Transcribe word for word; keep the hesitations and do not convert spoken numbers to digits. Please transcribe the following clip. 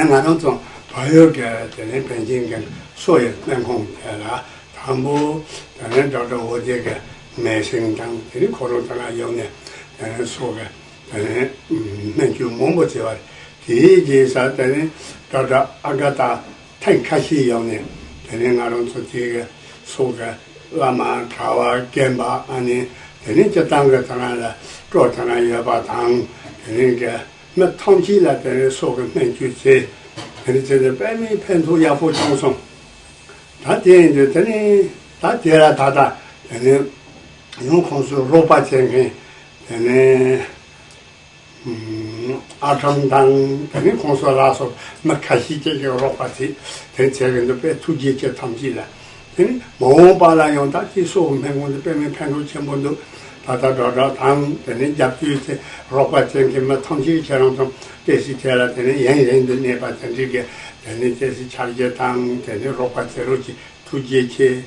ང་རང་ཚོ་བལ་ཡུལ་གྱི་དེ་ནས་པཎ་ཆེན་གྱི་སོག་ཡི་སྨན་ཁང་དེ་ལ་དང་པོ་དེ་ནས་ཌོག་ཊར་ཝོ་ཇེ་གི་མེ་ཤིང་དང་དེ་ནས་ཁོ་རང་དེ་ན་ཡོང་ནས་དེ་ནས་སོག་གི་དེ་ནས་སྨན་བཅོས་མང་པོ་བྱས་པ་རེད། དེའི་རྗེས་སུ་དེ་ནས་ཌོག་ཊར་ཨ་ག་ཏ་ཐེངས་ཁ་ཤས་ཡོང་ནས་དེ་ནས་ང་རང་ཚོ་དེ་གི་སོག་གི་བླ་མ་གྲྭ་བ་རྒན་པ་ཨ་ནི་དེ་ནས་སྤྱིར་བཏང་གི་དེ་ན་ལ་སྤྲོ་དེ་ན་ཡོད་པ་དང་དེ་ནས་གི་མི་ཐམས་ཅད་ལ་དེ་ནས་སོག་གི་སྨན་བཅོས་བྱས། དེ་ནས་བྱས་ཏེ་དཔེ་མི་ཕན་ཐོགས་ཡག་པོ་བྱུང་སོང་། ད་དེ་ཡིན་དུས་དེ་ནས་ད་དེ་ལ་ད་ལྟ་དེ་ནས་ཡང་ཁོང་ཚོས་རོགས་པ་བྱེད་མཁན་དེ་ནས་ཨ་ཁྲོམ་དང་དེ་ནས་ཁོང་ཚོ་ལ་སོགས་མི་ཁ་ཤས་ཅིག་གིས་རོགས་པ་བྱས། དེ་བྱས་གི་འདུག་པས་ཐུགས་རྗེ་ཆེ་ཐམས་ཅད་ལ། དེ་ནི་མ་འོངས་པ་ལ་ཡང་ད་ཅིག་སོག་སྨན་ཁང་དུ་དཔེ་མི་ཕན་ཐོགས་ཆེན་པོ་འདུག་ད་ལྟ་སྒྲོག་སྒྲོག་དང་དེ་ནི་རྒྱབ་སྐྱོར་བྱེད་རོགས་པ་བྱེད་མཁན་མི་ཐམས་ཅད་ཁྱེད་རང་ཚོ་བཀྲ་ཤིས་བདེ་ལེགས་དེ་ནི་ཡུན་རིང་དུ་གནས་པ་དེ་འདྲའི་གི་དེ་ནི་བཀྲ་ཤིས་ཆར་རྒྱས་དང་དེ་ནི་རོགས་པ་བྱེད་རོགས་ཀྱི་ཐུགས་རྗེ་ཆེ།